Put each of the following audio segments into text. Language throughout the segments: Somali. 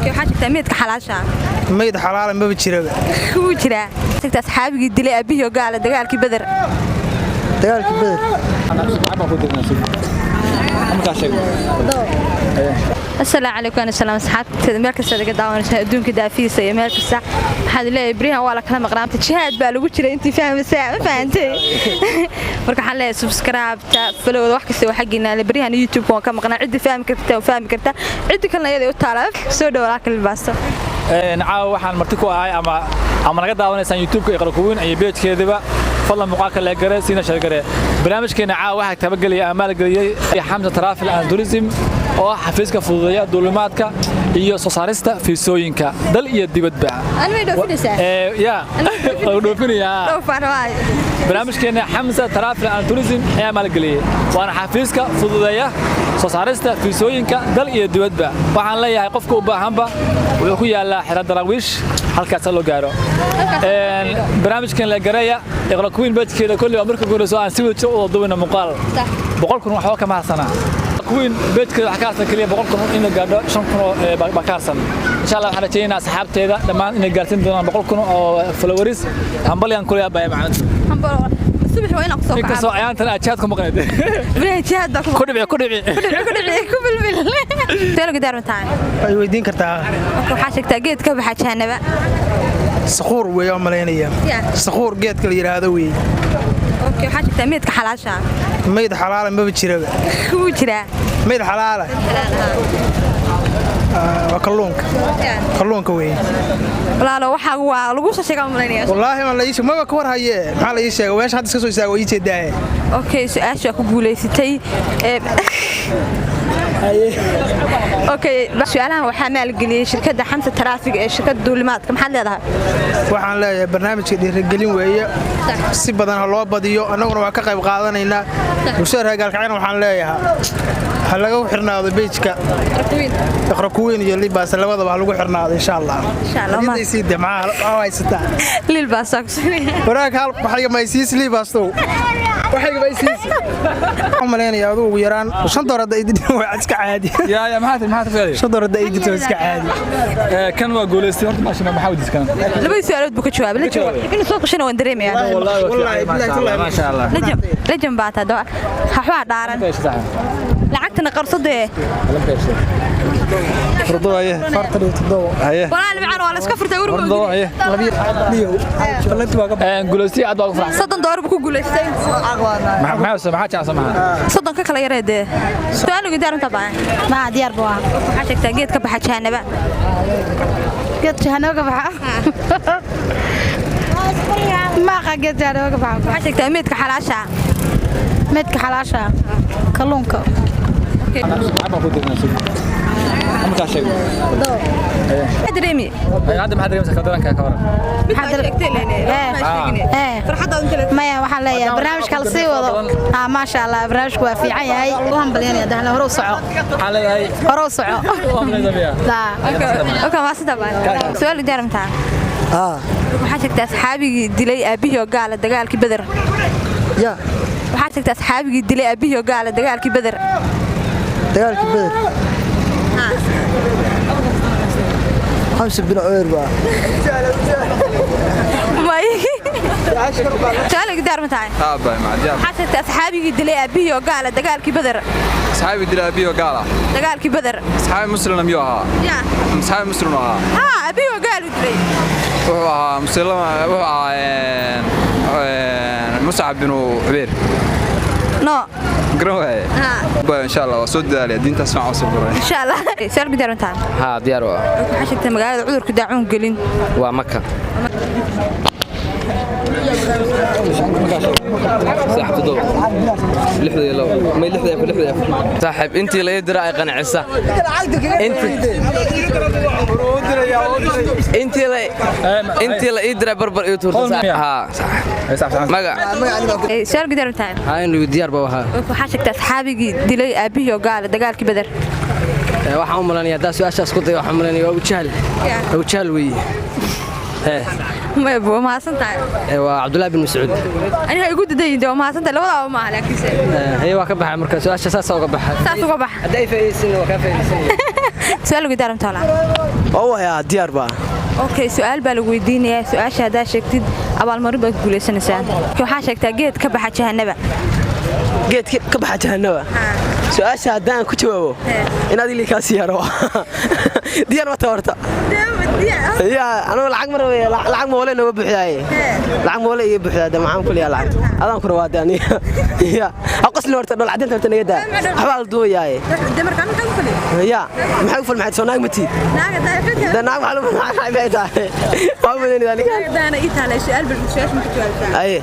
Okay, waxaa sheegtaa meydka xalaasha. Mayd xalaala maba jiraba. Wuu jiraa. Sheegtaa asxaabigii dilay aabihii oo gaala dagaalkii Beder. Dagaalkii Beder. Markaa sheeg. Asalaamu calaykum. Ana salaam asxaabteeda meel kasta laga daawanaysa adduunka daafiisa iyo meel kasta. Waxaad leeyahay berihan waa la kala maqnaamta, jihaad baa lagu jiray. Intii fahmaysaa ma fahantay. Marka waxaan leeyahay subscribe-ta, follow-da, wax kasta waa xaggiina. Le berihan YouTube waan ka maqnaa. Ciddi fahmi karta waa fahmi karta, ciddi kalena iyada u taalaa. Soo dhow walaalka Liilbaasto. Caawa waxaan marti ku ahay ama naga daawanaysaan YouTube-ka Iqra Kuwiin iyo page-keediba. Fadlan muuqaalka like garee, siina share garee. Barnaamijkeena caawa waxaa tabagelaya ama maalgeliyey Xamsa Travel and Tourism, oo ah xafiiska fududeeya duulimaadka iyo soo saarista fiisooyinka dal iyo dibadba. Anmay dhoofinaysaa? Ya, waa dhoofinayaa. Dhoofaan waay. Barnaamijkeena Xamsa Travel and Tourism ayaa maalgeliyey, waana xafiiska fududeeya soo saarista fiisooyinka dal iyo dibadba. Waxaan leeyahay qofka u baahanba wuxuu ku yaalaa Xero Daraawiish, halkaasa loo gaaro. Barnaamijkan la gareeya Iqra Queen page-keeda. Kolley waa marka horeyso aan si wada jir u wada duwayno muuqaal. 100,000 waxba kama harsanaa. Queen page-keeda wax ka harsan keliya 100,000 in la gaadho, 5,000 oo baa ka harsan. Insha Allah waxaan rajaynaynaa asxaabteeda dhammaan inay gaarsiin doonaan 100,000 oo followers. Hambalyan kuley abaya macanta. Subax waa inaan kusoo Inkastoo ayaantan aad jihaad ku maqnayd. Berihan jihaad baa. Ku dhici, ku dhici. Ku dhici, ku bilbil teelo gidaar mataan. Way weydiin kartaa. Waxaa sheegtaa geed ka baxa jahanaba. Saquur weeye oo malaynaya. Saquur geedka la yidhaahdo weeye. Okay, waxaa sheegtaa meydka xalaasha. Mayd xalaala maba jiraba. Wuu jiraa. Mayd xalaala waa kalluunka, kalluunka weeye. Walaalo, waxaa waa lagu soo sheegaa malaynaya. Wallaahi ma la ii sheeg, maba ka war haye. Maxaa la ii sheegay? Meesha hadda iska soo istaago ii jeedaaye. Okay, su-aasha ku guulaysatay. Okay, su-aalahan waxaa maalgeliyey shirkadda Xamsa Taraafig ee shirkadda duulimaadka. Maxaad leedahay? Waxaan leeyahay barnaamijka dhiirigelin weeye, si badan ha loo badiyo, annaguna waa ka qayb qaadanaynaa. Bulshada reer Gaalkacyana waxaan leeyahay ha laga xirnaado page-ka Iqra Kuweyn iyo Libaas, labadaba ha lagu xirnaado insha Allah. Insha Allah. Hadiyadaysiide maxaa haysataa? Liilbaasaa ku siinaya. Waraag hal waxayga maysiis Liibaastow, waxayga maysiis. Waxaan malaynayaa adigu ugu yaraan $5 hadda idin waa iska caadi. Ya, maxaa tiri? $5 hadda idin waa iska caadi. Kan waa guulaystay horta, maasha, maxaa weydiis kan? Labadii su-aalood buu ka jawaabay. Inuu soo qashana waan dareemayaa. Wallahi waa Wallahi, fiican, billahi, maasha Allah, maasha Allah. Lajam lajam baa taa waxbaa dhaaran, lacagtana qarsadee. Furdo haye. 47. Haye. Walaal macaan, waa la iska furtay. Furdo haye. Guulaystay, aad baa ugu faraxsan. $30 buu ku guulaystay. Maxaa jecel maxaa? 30 ka kala yaree dee. Su-aal ugu daaranta baa. Ma diyaar buu ahaa. Waxaa sheegtaa geed ka baxa jahanaba. Geed jahanabo ka baxa? Maaqa geed jahanabo ka baxa. Waxaa sheegtaa meydka xalaasha. Meedka xalaasha, kalluunka. Maxaa ku dirnaa? Markaa sheeg. Maxaa dareemi? Hadda maxaa dareemaysaa? Ka daranka ka waran? Maya, waxaan leeyahay barnaamijka la sii wado. Maasha Allah, barnaamijku waa fiican yahay. U hambalyanaya dahla, hore u soco. Waxaan leeyahay Hore u soco. U hambalyanaya. Okay, waa sida baa su-aal daaramtaa. Waxaa sheegtaa asxaabigii dilay aabbihii oo gaala dagaalkii Beder. Ya. Waxaa sheegtaa asxaabigii dilay aabbihii oo gaala dagaalkii Beder. Dagaalkii Beder, Xamse bin Cumayr baa. May, su-aal daaramtaa. Aabay macdiyaar. Waxaa sheegtaa asxaabigii dilay aabbihii oo gaala dagaalkii Beder. Asxaabi dilay aabihii oo gaala? Dagaalkii Beder. Asxaabi muslim miyuu ahaa? Ya. Asxaabi muslim ahaa? Haa, aabbihii oo gaal u dilay. Wuxuu ahaa muslima, wuxuu ahaa Muscab binu Cubeer. No. Garan waaye. Ba insha Allah waa soo dadaalaya, diintaas waan soo baray. Insha Allah. Su-aal daaramtaa. Haa, diyaar waa. Waxaa sheegtaa magaalada cudurku daacuun gelin. Waa Maka. Saaxib, 7, 62, may 64, 64. Saaxib, intii la ii dira ay qancisa. Intii la ii dira barbar ii tuurta. Haa, magac. Su-aal daaramtaa. Haa, inuu diyaar baa ahaa. Waxaa sheegtaa asxaabigii dilay aabbihii oo gaala dagaalkii Beder. Waxaan u malanaya haddaa su-aashaas ku dayo, waxaan u malanaya waa Abujahl. Abujahl weeye. Maya, waa mahadsan tahay. Waa Cabdullaahi bin Mascuud. Aniga igu dadayin, waa mahadsan tahay, labadaaba maaha laakiinse. Haye, waa ka baxay marka su-aasha, saasaa uga baxay. Saas uga bax. Hadda ay faa'iidaysan, waa kaa faa'iidaysanaya. Su'aal lagu daaramta walaa? Waa u hayaa, diyaar baa. Okay, su'aal baa lagu weydiinayaa. Su'aasha haddaa sheegtid, abaalmarin baad ku guulaysanaysaa. Waxaa sheegtaa geed ka baxa jahanaba. Geed ka baxa jahanaba? Su-aasha haddaan ku jawaabo, inaad ilii kaa siyaaro diyaar ma tahay horta? Ya, anugu lacag ma rabay, lacag moole nooga buuxdaaye, lacag moole iga buuxdaa de, maxaan ku leeyahay lacag adaan ku rabaa de aniga. Ya, ha qosli horta, dhol caddeynta horta naga daa, waxbaa la duubayaaye. Ya, maxay u fal? Maxay soo naag ma tiid de? Naag maxaa lagu maxay tahay? Waa u madanida aniga. Aye.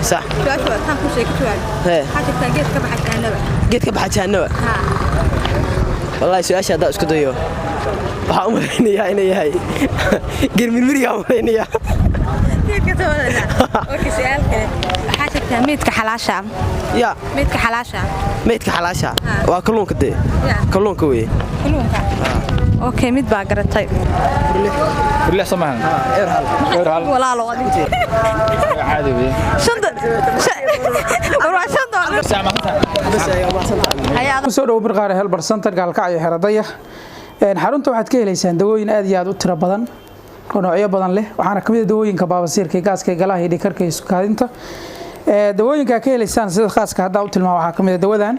Sax. Hee. Geed ka baxa jahanaba? Wallaahi su-aasha haddaan isku dayo, waxaan u malaynayaa inay yahay geermirmirigaa u malaynayaa. Waxaa sheegtaa meydka xalaasha. Ya? Meydka xalaasha. Meydka xalaasha waa kalluunka dee, kalluunka weye. Kalluunka. Okay, mid baa garatay. Lix soo maahan? Eber hal. Walaalo. Caadi weye. War waa $5. Kusoo dhowo Mirqaare Herbal Center, Gaalkacyo, Xeradaya. Xarunta waxaad ka helaysaan dawooyin aad iyo aad u tiro badan oo noocyo badan leh, waxaana kamid ah dawooyinka baabasiirka, gaaska, galaha iyo dhiigkarka iyo sukaadinta. Dawooyinka ka helaysaan sida khaaska haddaa u tilmaamo waxaa kamid ah dawadan.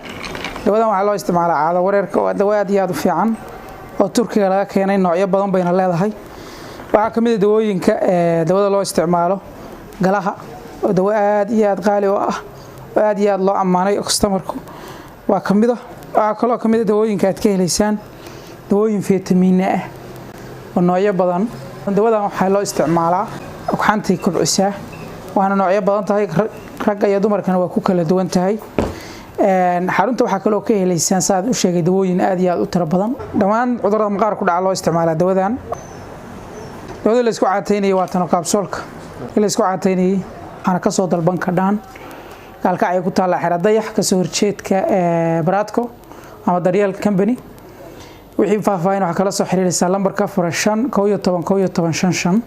Dawadan waxaa loo isticmaalaa caado wareerka oo dawo aad iyo aad u fiican oo Turkiga laga keenay, noocyo badan bayna leedahay. Waxaa kamid ah dawooyinka dawada loo isticmaalo galaha oo dawo aad iyo aad qaali u ah oo aad iyo aad loo ammaanay customerku waa kamid ah. Waxaa kaloo kamid ah dawooyinka aad ka helaysaan dawooyin fitamiina ah oo noocyo badan. Dawadan waxaa loo isticmaalaa ugxantay kobcisaa, waana noocyo badan tahay, ragga iyo dumarkana waa ku kala duwan tahay. Xarunta waxaa kaloo ka helaysaan, saaad u sheegay, dawooyin aad iyo aad u tiro badan. Dhammaan cudurrada maqaar ku dhaca loo isticmaalaa dawadan. Dawada la isku caataynayay waa tano, kaabsoolka la isku caataynayay, waxaana kasoo dalban kadhaan Gaalkacay ku taallaa, Xera Dayax, kasoo horjeedka Baraadco ama Daryeel Company. Wixii faahfaahin waxaa kala soo xiriiraysaa lambarka 05 11 11 55.